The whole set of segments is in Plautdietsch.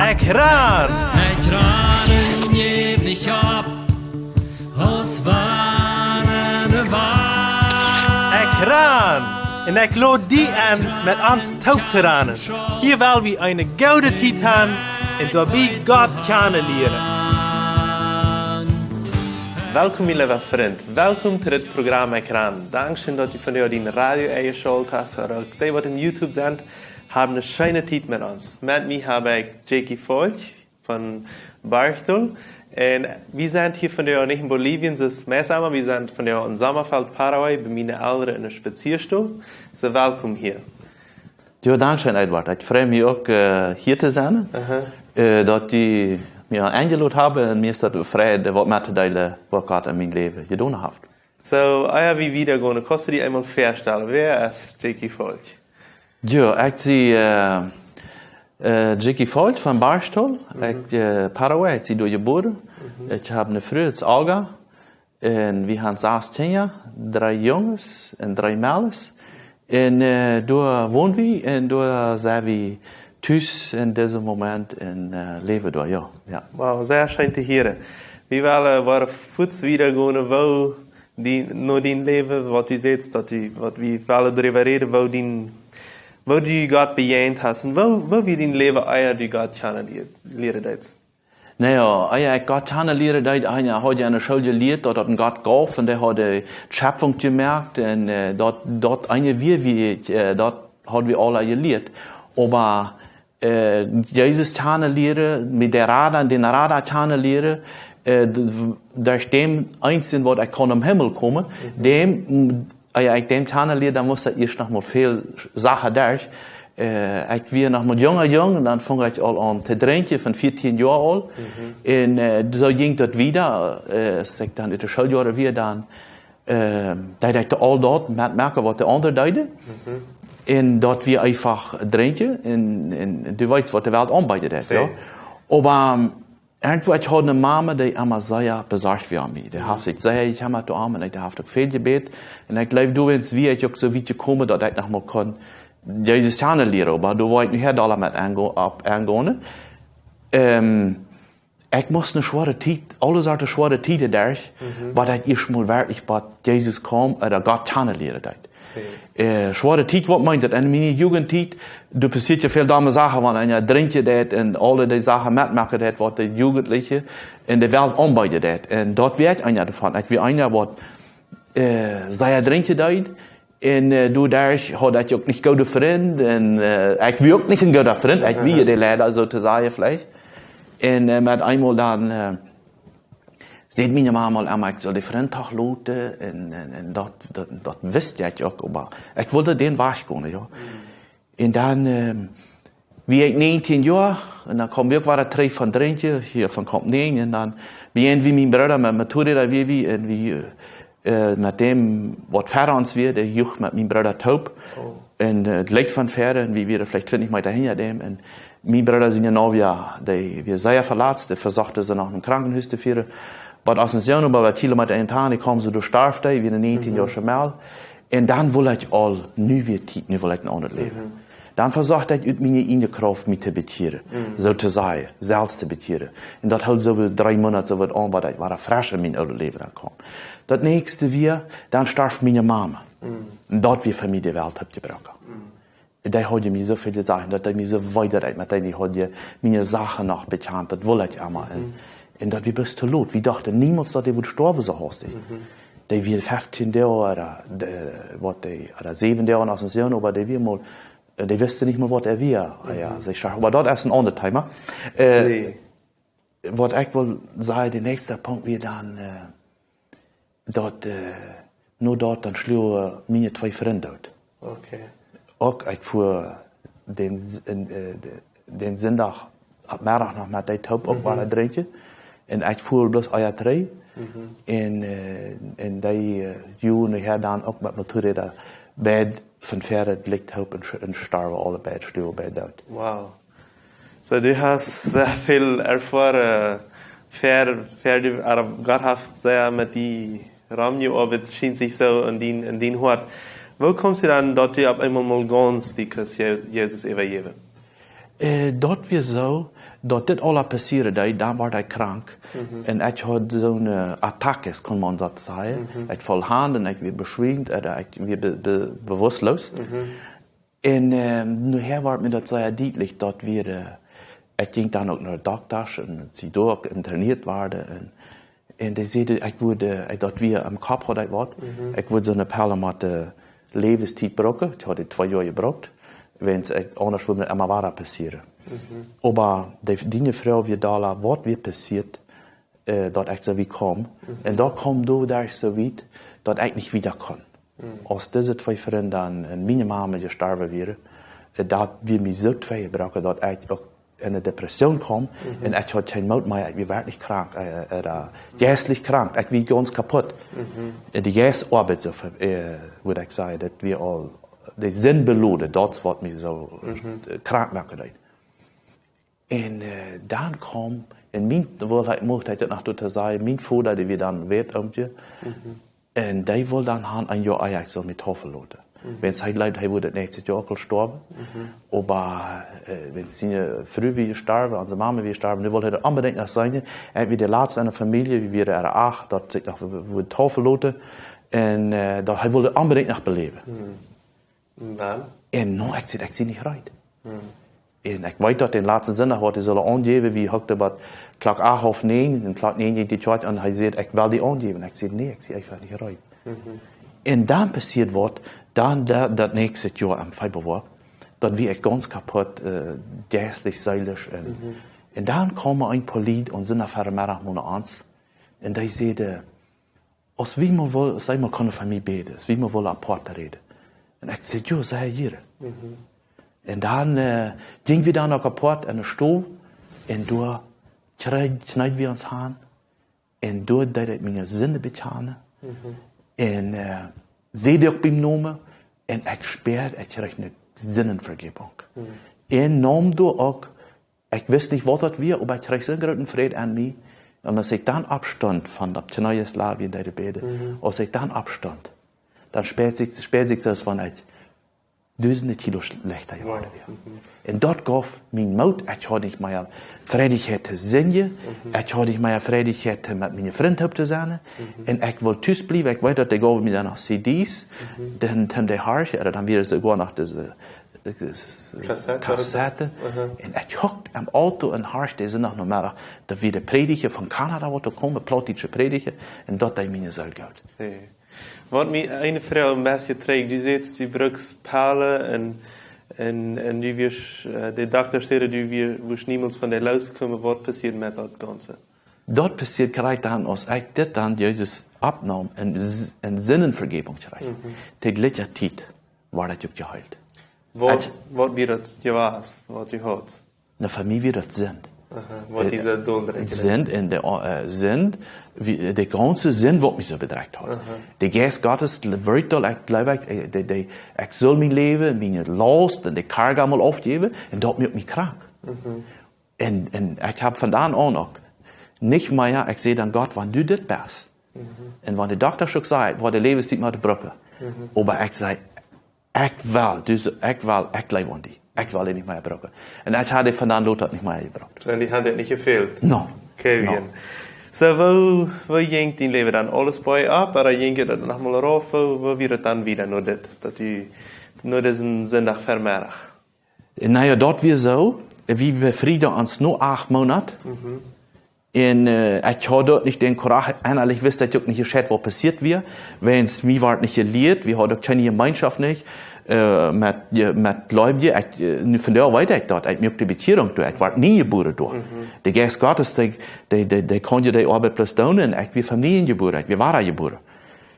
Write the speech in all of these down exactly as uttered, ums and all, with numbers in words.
Ekj ran! Ekj ran un jäw nich opp, aus wann de Wand. Ekj ran! Un ekj lod die enn, met ons toop to ranen. Hia well wie eene goode Tiet han un doabie Gott kjanen lieren. Welkom, mien leewa Frint. Welkom to dit Programm Ekj ran. Dankscheen, daut du vondoag dien Radio enjeschalt hast, ooda uk dee, waut em YouTube sent, hab eene scheene Tiet met ons. Met mie hab ekj Jakey Volch von Barchtel. Un wie sent hia vondoag nich en Bolivien, soo aus meist emma. Wie sent vondoag en Sommerfeld, Paraguay, bie miene Elren en de Spazieastow. Soo, welkom hia. Jo, dankscheen, Edward. Ekj frei mie uk, äh, hia to sennen. Aha. Äh, daut du mie enjelot hast un mie es daut eene Freid, waut mettodeelen, waut Gott en mien Läwen jedonen haft. Soo, ea wie wieda gonen, kaust du die eemol väastalen? Wäa es Jakey Volch? Jo, ekj sie, äh, äh, Jakey Volch von Barchtel. Mhm. Ekj, äh, Paraguay, ekj sie doa jebuaren. Mhm. Ekj hab eene Fru, daut es Olga. Un wie haben sas Kjinja, dree Junges un dree Mejales. Un, äh, doa wonen wie un doa sent wie tus en disen Moment un, äh, läwen doa, jo, jo. Wow, sea scheen to hieren. Wie wellen, äh, woaren fuaz wieda gonen, woo die, no dien Läwen, waut du sajchst, daut du, waut wie wellen doaräwa räden, woo dien, woo du Gott bejäajent hast un woo, woo wia dien Läwen, ea du Gott kjanen lie-, lieren deetst. Na jo, ea ekj Gott kjanen lieren deed, ekj haud jo en de School jelieet, daut daut eenen Gott jeef un dee haud de Schepfunk jemoakt un, äh, daut, daut eene wia, wie, äh, daut haud wie aula jelieet. Oba, äh, Jesus kjanen lieren, met dän Rada, dän Rada kjanen lieren, äh, d-, derch däm eensjen, waut ekj kunn em Himmel komen, mhm, däm, mm, ea ekj däm kjanen lieed, dan must ekj ieescht noch mol väl Sachen derch. Äh, ekj wia noch mau junger Jung un dan funk ekj aul aun to drinkjen von vieetieen Joa aul. Mhm. Un, äh, soo jinkj daut wieda, äh, aus ekj dan ut de Schooljoaren wia, dan, äh, deed ekj aul daut metmoaken, waut de aundre deeden. Mhm. Un daut wia eefach drinkjen un, un du weetst, waut de Welt aunbieet, jo. Oba, ähm, irjentwoo, ekj haud eene Mame, dee emma sea besorcht wia om mie. Dee haft sikj sea jekjemmat om mie un dee haft uk väl jebät. Un ekj jleew, doawäajen wia ekj uk soo wiet jekomen, daut ekj noch mol kunn Jesus kjanen lieren. Oba doa woa ekj nich dolla met engo-, opp engonen. Ähm, ekj must eene schwoare Tiet, aule Sorten schwoare Tieden derch, mhm, bat ekj ieescht mol werkjlich bat Jesus kjeem, ooda Gott kjanen lieren deed. Äh, schwoare Tiet, waut meent daut? En miene Jugendtiet, doa passieed jo väl domme Sachen, wan eena drinkjen deed un aule dee Sachen metmoaken deed, waut de Jugendliche en de Welt aunbieet deed. Un daut wia ekj eena doavon. Ekj wia eena, waut, äh, sea drinkjen deed. Un, äh, doaderch haud ekj uk nich goode Frind. Un, äh, ekj wia uk nich een gooda Frint. Ekj wia de Leida, soo to sajen, veleicht. Un, äh, met eemol dan, äh, säd miene Mame aul emma, ekj sull dän Frint doch loten, un, un, un daut, daut, daut wist ekj uk, oba ekj wull dän Wajch gonen, jo. Mhm. Un dan, ähm, wia ekj näajentieen Joa, un dan kjeemen wie uk wada trigj von drinkjen, hia von Kamp näajen, un dan wia wie, mien Brooda met, met Motorräda wia wie, un wie, äh, met däm, waut ver ons wia, dee juach met mien Brooda toop. Oh. Un, äh, daut leet von ver, un wie wieren veleicht twintich Meeta hinja däm, un mien Brooda siene Novia, dee wia sea veletzt, dee vesochten see no een Krankenhus to fieren. Bat Asunción, oba waut Kilomeeta entfernt, dee kjeem soo, doa storf dee, wia een näajentieen Joa aul. Un dan wull ekj aul, nu wia Tiet, nu wull ekj een aundret Läwen. Mhm. Dan vesocht ekj ut miene ieejne Krauft mie to bekjieren, soo to sajen, selfst to bekjieren. Un daut hilt soo dree Moonat soo waut aun, bat ekj wada fresch en mien oolet Läwen aunkaum. Daut näakjste wia, dan storf miene Mame. Mhm. Un daut wia fa mie de Welt oppjebroaken. Mhm. Dee haud mie soo väl jesajcht, daut dee mie soo wee deed, met dee haud ekj miene Sachen noch bekjant, daut wull ekj emma. Un, un daut wia bloos too lot. Wie dochten niemols, daut dee wudd stoawen soo haustich. Mhm. Dee wia feftieen Doag ooda, de, waut dee, ooda säwen Doag en Asunción, oba dee wia mol, äh, dee wisten nich mol, waut hee wia. Ah, jo, see, oba daut es een aundret Thema. Äh, waut ekj well sajen, de näakjste Punkt wia dan, äh, daut, äh, no daut dan schluagen miene twee Frind doot. Okay. Uk, ekj fua dän S-, en, äh, de-, dän Sindach opp Meddach noch met dee toop uk wada drinkjen. Un ekj fua bloos ea trigj. Mhm. Un, äh, un dee, äh, Joaren häa dan uk met Motorräda beid von ver daut Licht toop un sch-, un storwen aule beid, schluagen beid doot. Wow. Soo, du hast sea väl erfoaren, ver, ver du, ooda Gott haft sea met die romjeoabeit, schient sikj soo, en dien, en dien Hoat. Woo kjeemst du dan, daut du opp eemol mol gaunz die Christ Je-, Jesus äwajäwen? Äh, daut wia soo, daut dit aula passieren deed, dan wort ekj krank. Mhm. Un ekj haud soone Attacken, kaun maun daut sajen. Mhm. Ekj foll han un ekj wia beschwinjt, äh, ekj wia be, be, bewusstloos. Mhm. Un, ähm, nohäa wort mie daut sea dietlich, daut wia, äh, ekj jinkj dan uk no de Doktasch un see doa uk interniert worden. Un, un dee säden, ekj wudd, äh, daut wia em Kopp haud ekj waut. Mhm. Ekj wudd soone Pellen met de Läwenstiet brucken. Ekj haud dee twee Joa jebrukt. Wiels ekj, aundasch wudd mie emma wada passieren. Mhm. Oba dee, dee Fru wia doa, waut wia passieet, äh, daut ekj soo wiet kjeem. Mhm. Un daut kjeem doaderch soo wiet, daut ekj nich wieda kunn. Mhm. Aus dise twee Frind dan, äh, miene Mame jestorwen wia, äh, daut wia mie soo twei jebroaken, daut ekj uk en de Depression kjeem. Mhm. Un ekj haud kjeen Moot mea, ekj wia werkjlich krank, äh, äh, äh, jeistlich krank, ekj wia gaunz kaputt. Mhm. Äh, de Jeist oabeid soo, äh, wudd ekj sajen, daut wia aul de Sind beloden, daut waut mie soo, mhm, äh, krank moaken deed. Un, äh, dan kjeem, un mien, wull ekj, mucht ekj daut noch doatoo sajen, mien Voda, dee wia dan Wieet Oomkje. Mhm. Un dee wull dan han, een Joa ea ekj sull mie deepen loten. Mhm. Wiels hee jleewd, hee wudd daut näakjste Joa uk aul stoawen. Mhm. Oba, äh, wiels siene Fru wia jestorwen, onse Mame wia jestorwen, nu wull hee daut onbedinjt noch seenen. Hee wia de latste en de Famielje, wie wieren acht, daut sikj noch wudd deepen loten. Un, äh, daut hee wull daut onbedinjt noch beläwen. Mhm. Un dan? Un nu, ekj säd, ekj sie nich reed. Hm. Un ekj weet daut dän latsten Sindach, waut hee sull aunjäwen, wie hooden bat Klock acht ooda näajen, un Klock näajen jinkj de Kjoakj aun, hee säd, ekj well die aunjäwen. Ekj säd, nä, ekj sie eefach nich reed. Mhm. Un dan passieed waut, dan daut, daut näakjste Joa em Februar, daut wia ekj gaunz kaputt, äh, jeistlich, seelisch. Un, mhm, un dan kjeemen een poa Lied aun Sindach Vemeddach no ons. Un dee säden, aus wie mol wull, aus see mol kunnen fa mie bäden, aus wie mol wullen apoat räden. Un ekj säd, jo, sea jieren. Mhm. Un dan, äh, jinjen wie dan uk apoat en de Stow, un doa kjrie-, kjneeden wie ons han, un doa deed ekj miene Sinden bekjanen, mhm, un, äh, säd dee uk biem Nomen, un ekj spieed, ekj kjrieech eene Sindenvergebung. Mhm. Un neem doa uk Ekj wist nich, waut daut wia, oba ekj kjrieech soon grooten Fräd en mie. Un aus ekj dan oppstunt von daut Kjneeen, lag wie doa bäden, mhm, aus ekj dan oppstunt, dan spieed ekj, spieed ekj soo aus wan ekj dusende Kilo schlajchta jeworden wia. Wow. Mhm. Un daut jeef mie Moot, ekj haud nich mea Freiheit to sinjen, mhm, ekj haud nich mea Freiheit to met miene Frind toop to sennen. Mhm. Un ekj wull tus bliewen, ekj weet daut dee jeewen mie dan noch C Ds, mhm, dan, dan de Harfe, ooda dan wia soogoa noch dise Kassette. Kassette. Aha. Un ekj hockt em Auto un horcht dise Nacht Nomeddach, daut wia de Prädja von Kanada, waut doa kjeem, plautdietsche Prädja, un daut deed miene Seel goot. Soo. Waut mie eene Froag een bät trigj, du sajchst, du brukst Pellen un, un, un du wieescht, äh, de Dokta säd, du wieescht, wieescht niemols von dee loskomen, waut passieed met daut Gaunze? Daut passieed krakjt dan, aus ekj dit dan Jesus oppneem un S-, un Sindenvergebung kjrieech. Mhm. Dee jlikje Tiet wort ekj uk jeheelt. Waut, waut wia daut jewast, waut du haudst? Na, fa mie wia daut Sind. Aha, waut, äh, dise Deel, Sind un de, äh, Sind, wie, de gaunze Sind, waut mie soo bedrekjt haud. Aha. De Jeist Gottes, le-, wull daut, ekj jleew, ekj, äh, de, de, ekj sull mien Läwen, miene Laust un de Karga mol aufjäwen, un daut muak mie krank. Mhm. Un, un ekj hab von dan aun uk nich mea, ekj säd dan: Gott, wan du dit best, mhm, un wan de Dokta uk säd, woo de Läwenstiet mott brucken. Mhm. Oba ekj säd: Ekj well, du, ekj well, ekj jleew aun die. Ekj well dee nich mea brucken. Un ekj haud von dan aun daut nich mea jebrukt. Un dee haud daut nich jefält? No. Okay, no. Soo, woo, woo jinkj dien Läwen dan? Aules bie opp, ooda jinkj daut noch mol rauf? Woo, woo wia daut dan wieda no dit, daut du, no disen Sindach Vemeddach? Na jo, daut wia soo. Wie befrieden ons no acht Moonat. Mhm. Un, äh, ekj haud daut nich dän Courage, ennalich wist ekj uk nich, waut passieet wia, wiels mie wort nich jelieet, wie hauden uk kjeene Jemeenschoft nich, äh, met, je-, met Gleubje. Ekj, äh, nu vondoag weet ekj daut, ekj muak de Bekjierunk doa, ekj wort nie jebuaren doa. Mhm. De Jeist Gottes, dee, dee, dee, dee kunn je dee Oabeit bloos doonen, un ekj wia von nieem jebuaren, ekj wia wada jebuaren.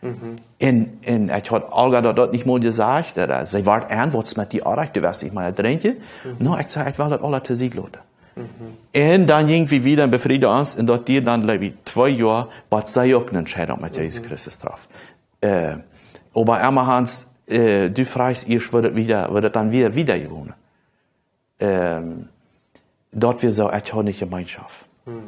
Mhm. Un, un ekj haud Olga daut, daut nich mol jesajcht, ooda see wort aun, waut es met die oajch, du west nich mea drinkjen. Mhm. No, ekj säd, ekj well daut aula to Sied loten. Mhm. Un dan jinkj wie wieda un befrieden ons, un daut dieed dan, jleew ekj, twee Joa, waut see uk eene Entscheidung met Jesus, mhm, Christus trof. Äh, oba emma Hans, äh, du fruachst ieescht, woo daut wieda, woo daut dan wia, wieda jegonen. Ähm, daut wia soo, ekj haud nich Jemeenschoft. Hm.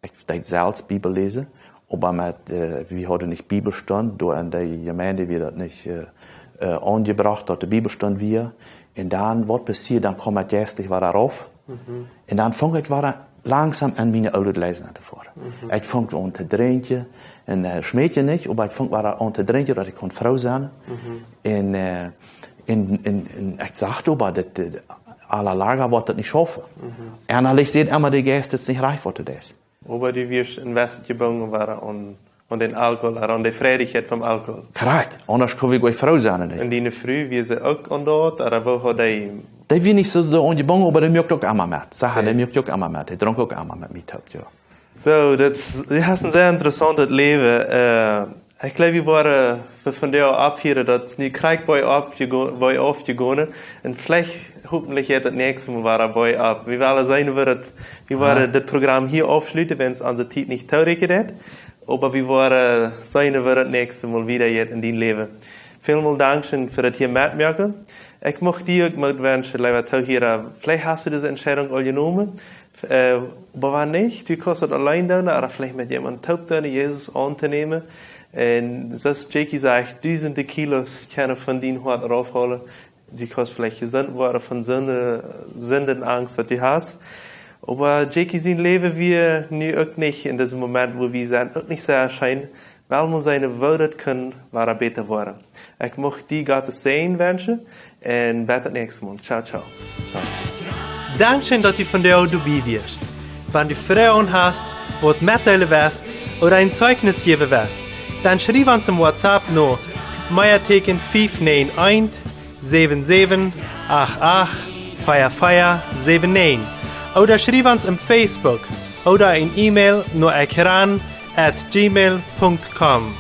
Ekj deed selfst Bibel läsen, oba met, äh, wie hauden nich Bibelstund, doa en de Jemeent wia daut nich, äh, äh, aunjebrocht, daut de Bibelstund wia. Un dan, waut passieed, dan kjeem ekj jeistlich wada rauf. Un dan funk ekj wada langsom aun miene oole Gleisen to foaren. Ekj funk aun to drinkjen, un äh, schmeekjt nich, oba ekj funk wada aun to drinkjen, daut ekj kunn froo sennen. Un, äh, un, un, un ekj sach oba, daut äh, aula larga woat daut nich schaufen. Ennalich säd emma de Jeist, daut es nich rajcht, waut du deist. Oba du wieescht een bät jebungen worden aun, aun dän Alkohol, ooda aun de Freiheit vom Alkohol. Krakjt, aundasch kunn wie goot froo sennen, nich? Un diene Fru, wia see uk aun daut, ooda woo haud dee? Dee wia nich soo, soo aunjebungen, oba dee muak uk emma met. Sach, dee muak uk emma met. Dee drunk uk emma met mie toop, jo. Soo, daut, du hast een sea interessauntet Läwen. Äh, ekj jleew, wie woaren, äh, von doa aufhieren, daut es nu krakjt bie opp jego-, bie opp jegonen. Un veleicht, hopentlich jeit daut näakjste Mol wada bie opp. Wie wellen seenen, woo daut, wie woaren daut Program hia aufschluten, wan onse Tiet nich toorieekjen deit. Oba wie woaren seenen, woo daut näakjste Mol wieda jeit en dien Läwen. Välmol dankscheen fa daut hia metmoaken. Ekj mucht die uk Moot wenschen, leewa Toohiera. Veleicht hast du dise Entscheidunk aul jenomen. Äh, oba wan nich, du kaust daut auleen doonen, ooda veleicht met jemaunt toop doonen, Jesus auntonämen. Un soo aus Jakey sajcht, dusende Kilos kjennen von dien Hoat raufhoolen. Du kaust veleicht jesunt woaren von Sind, Sind un Angst, waut du hast. Oba Jakey sien Läwen wia nu uk nich en disen Moment, wua wie sent, uk nich sea scheen. Well mol seenen, woo daut kunn wada bäta woaren. Ekj mucht die Gott sienen Säajen wenschen un bat daut näakjste Mol. Ciao, ciao. Ciao. Dankscheen, daut du vondoag doabie wieescht. Wan du Froagen hast, waut metdeelen west ooda een Zeichnis jäwen west, dan schriew ons em WhatsApp no Meatieekjen fief näajen eent, säwen säwen, acht acht, vea vea, säwen näajen. Ooda schriew ons em Facebook ooda een E-Mail no ekran at gmail punkt com.